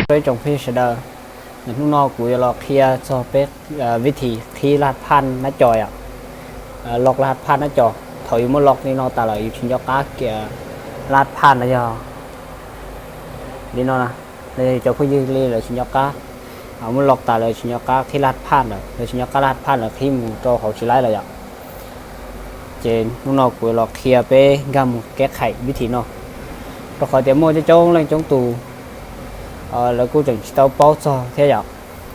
Ib tsoom phooj ywg sawv daws, hnub no kuv yuav los qhia txog peb vib thim qhib laj phaj nab co yom. Loj laj phaj nab co, thaum yus muab loj li no tas lawm yus tsis nco qab laj phaj no yog li no na. Cov phooj ywg li lawv tsis nco qab, muab loj tas lawv tsis nco qab qhib laj phaj lawm, lawv tsis nco qab laj phaj lawv qhib mus rau hauv tsis laib lawm yom. Ces hnub no kuv los qhia peb nkag mus kev qhaim vib thim no, rau qhov tias muaj coob coob leej coob tus lawv kuj tseem tsis tau paub txog thiab yom.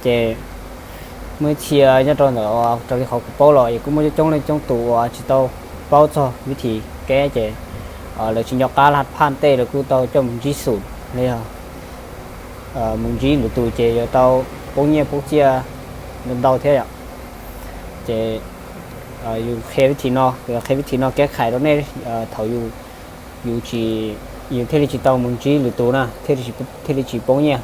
Ces muaj ib txhia nyob rau ntawm, raws li qhov kuv paub los es kuj muaj coob coob leej coob tus uas tsis tau paub txog vib thim kev, ces lawv tsis nco qab laj phaj tej lawv kuj tau coj mus ntsib xum los yog mus ntsib lwm tus ces yuav tau poob nyiaj poob txiaj ntau thiab yom. Ces yus qhia vib thim no, qhia vib thim no kev qhaim rau nej, thaum yus, yus tsis, yus thiaj li tsis tau mus ntsib lwm tus na, thiaj li tsis poob nyiaj.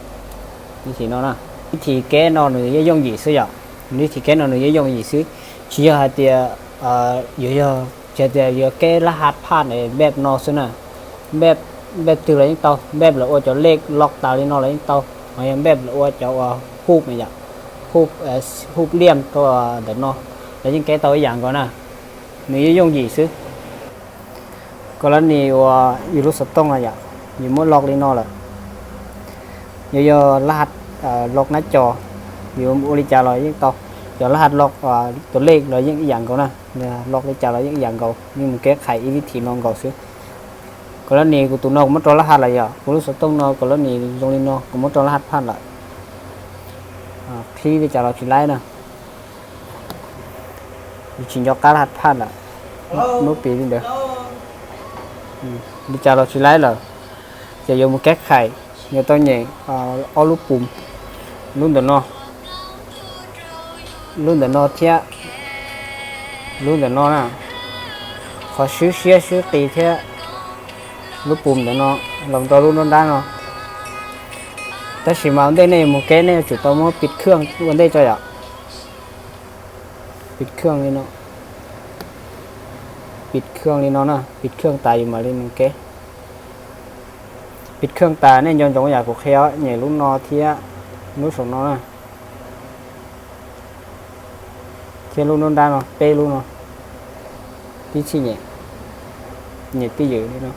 Vib thim no na, vib thim kev no nws yeej yooj yim xwb yom. Vib thim kev no nws yeej yooj yim xwb, tsis yog hais tias yuav yog, tsis hais tias yuav kev laj phaj npej no xwb na. Npej twg los yeej tau, npej lawv ua cov lej loj tas li no los yeej tau, ho yog npej lawv ua cov uas huj yom, huj liaj rau ntawm no, lawv yeej kev tau ib yam nkaus na. Nws yeej yooj yim xwb. Koj lab nis uas yus lub xov tooj yom, yus muab loj li no lawm, yus yog laj phaj loj nab co, yus ua li cas los yeej tau, cov laj phaj loj tus lej los yeej ib yam nkaus na, loj li cas los yeej ib yam nkaus, yeej mus kev qhaim ib vib thim no nkaus xwb. Koj lab nis kuv tus no kuv muab rau laj phaj lawm yom, kuv lub xov tooj no koj lab nis zoo li no kuv muab rau laj phaj lawm. Qhib li cas los tsis laib na. Yus tsis nco qab laj phaj lawm, hnub pis li ntawd, li cas los tsis laib lawm. Ces yuav mus kev qhaim, yuav tau nyem ob lub pum, lub ntawm no, lub ntawm no thiab lub ntawm no na. Qhov swb siab swb qis thiab lub pum ntawm no los rau lub nruab nrab no. Tab sis mas ua ntej nej mus kev nej yuav tsum tau muab pis khwj ua ntej tso yom. Pis khwj li no, pis khwj li no na, pis khwj tas yus mam li mus kev. Pis khwj tas nej nco ntsoov yam kuv qhia, nyem lub no thiab lub saum no na, thiab lub nruab nrab no, peb lub no, tib txhij nyem, nyem twj ywm li no.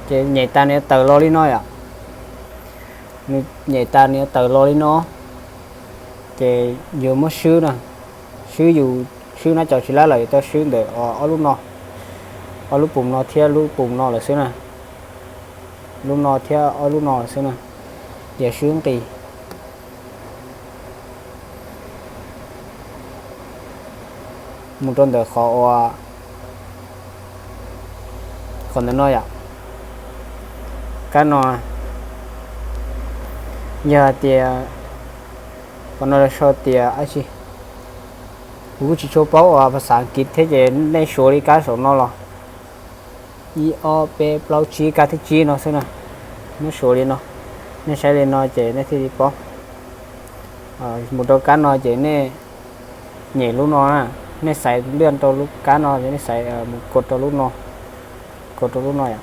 Ces nyem tas nws yuav tawm los li no yom. Nws nyem tas nws yuav tawm los li no, ces yus muab swb na, swb yus, swb nab co tsis laib lawm yuav tau swb ntawm ob lub no, ob lub pum no thiab lub pum no lawm xwb na, lub no thiab ob lub no lawm xwb na, yog swb nqis mus rau ntawm qhov uas, qhov ntawm no yom. Kab no, yog hais tias, qhov no sau tias, kuv kuj tsis tshua paub uas phas xas As kiv thiab ces nej suav li kab saum no los ib ob peb plaub tsib, kab thib tsib no xwb na. Nej suav li no, nej saib li no ces nej thiaj li paub. Mus rau kab no ces nej nyem lub no na, nej xaiv liaj rau lub kab no ces nej xaiv mus kos rau lub no, kos rau lub no yom,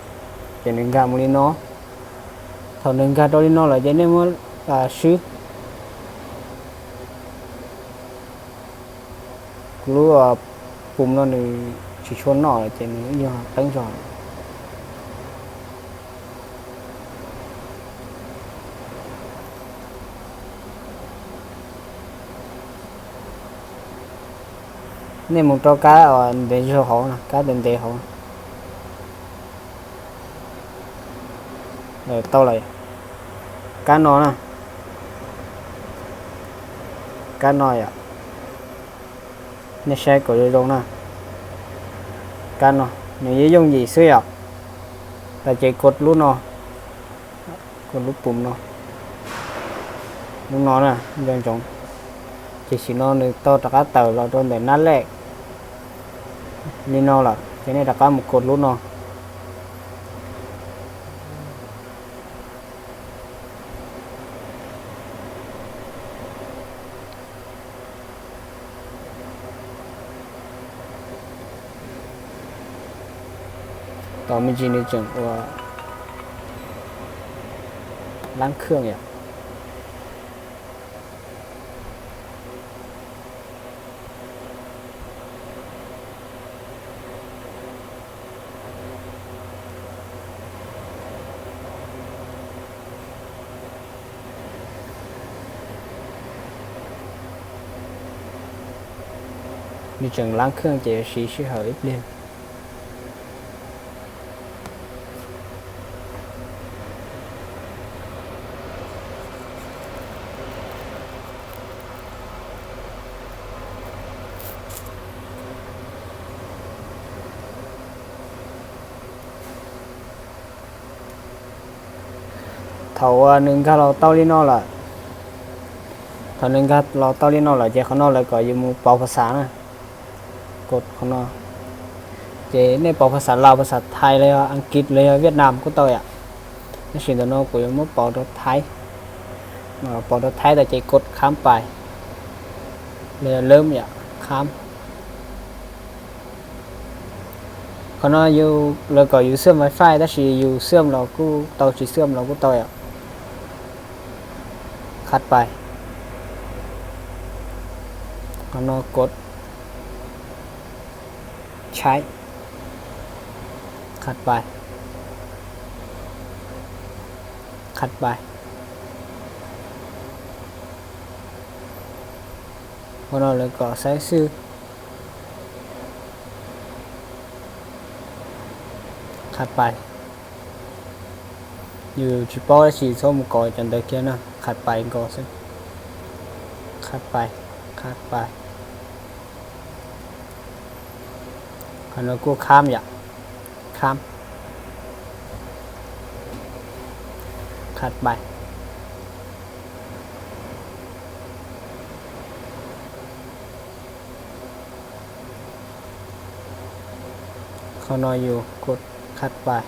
ces nws nkag mus li no. Thaum nws nkag rau li no lawm ces nej muab swb. Kuv lub pum no nws tsis tshua noj lawm ces nws nyuag qeeb zog. Nej mus rau kab uas ntev zog hauv, kab ntev ntev hauv. Tau lawm. Kab no na, kab no yom. Nej saib kom zoo zoo na. Kab no nws yeej yooj yim xwb yom. Ces kos lub no, kos lub pum no, lub no na, nco ntsoov. Ces tam sim no nws tau rov qab tawm los rau ntawm nab lej li no lawm ces nej rov qab mus kos lub no. Tos me ntsis nws tseem ua lab khwj yom. Nws tseem lab khwj ces siv sij hawm ib pliag. Thaum uas nws nkag los tau li no lawm, thaum nws nkag los tau li no lawm ces qhov no lawv kom yus mus pauv phas xas na. Kod qhov no, ces nej pauv phas xas Laus, phas xas Thaib los yog Askiv los yog Viaj Nam kuj tau yom. Tab sis ntawm no kuv yuav muab pauv rau Thaib. Pauv rau Thaib tas ces kod khab pais, los yog lawm yom, khab. Qhov no lawv kom yus xwm wifi tab sis yus xwm los kuj tau, tsis xwm los kuj tau yom. Khab pais. Qhov no kod tshaib. Khab pais. Khab pais. Qhov no lawv kom xaiv xwb. Khab pais. Yus tsis paub dab tsi txhob mus kov cov ntawd kiag na, khab pais nkaus xwb. Khab pais, khab pais. Qhov no kuj khab yom, khab, khab pais. Qhov no yus kod khab pais.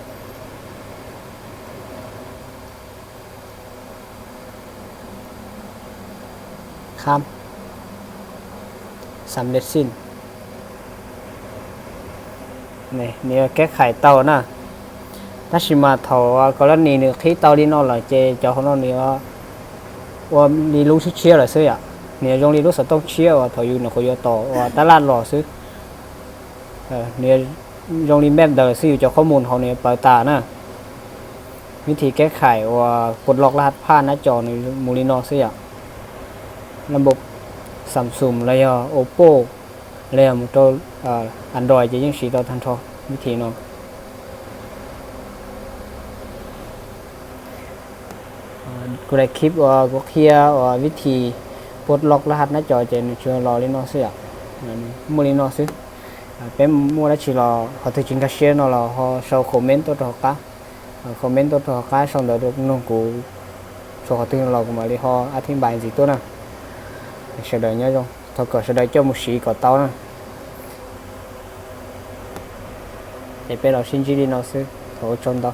Khab, xam lej xij. Nws yuav keb khais tau na. Tab sis mas thaum kov lab nis nws qhib tau li no lawm ces cov hauv no nws yuav ua li lub tshiab tshiab lawm xwb yom. Nws yuav zoo li lub xov tooj tshiab uas thaum yus nyuam qhuav yuav tom uas tab laj los xwb. Nws yuav zoo li map ntawd xwb, yus cov qhob mus hauv nws yuav paws tas na. Vib thim keb khais uas kod loj laj hab phaj nab cov nws mus li no xwb yom. Laj npau Samsung los yog Oppo los yog mus rau Android ces yeej siv tau tag nrho vib thim no. Kuv daim clip uas kuv qhia uas vib thim pos loj laj hab nab cov ces nws tsuas los li no xwb yom. Muaj li no xwb. Peb muaj dab tsi los qhov twg tsis nkag siab no los ho sau comment tuaj rau hauv qab. Comment tuaj rau hauv qab, sau ntawv rau noog kuv txhua qhov twg los kuv mam li ho a thib npais ntxiv tuaj na. Sawv daws nyob zoo, thov kom sawv daws coj mus siv kom tau na. Es peb los sib ntsib li no xwb, thov ua tsaug ntau.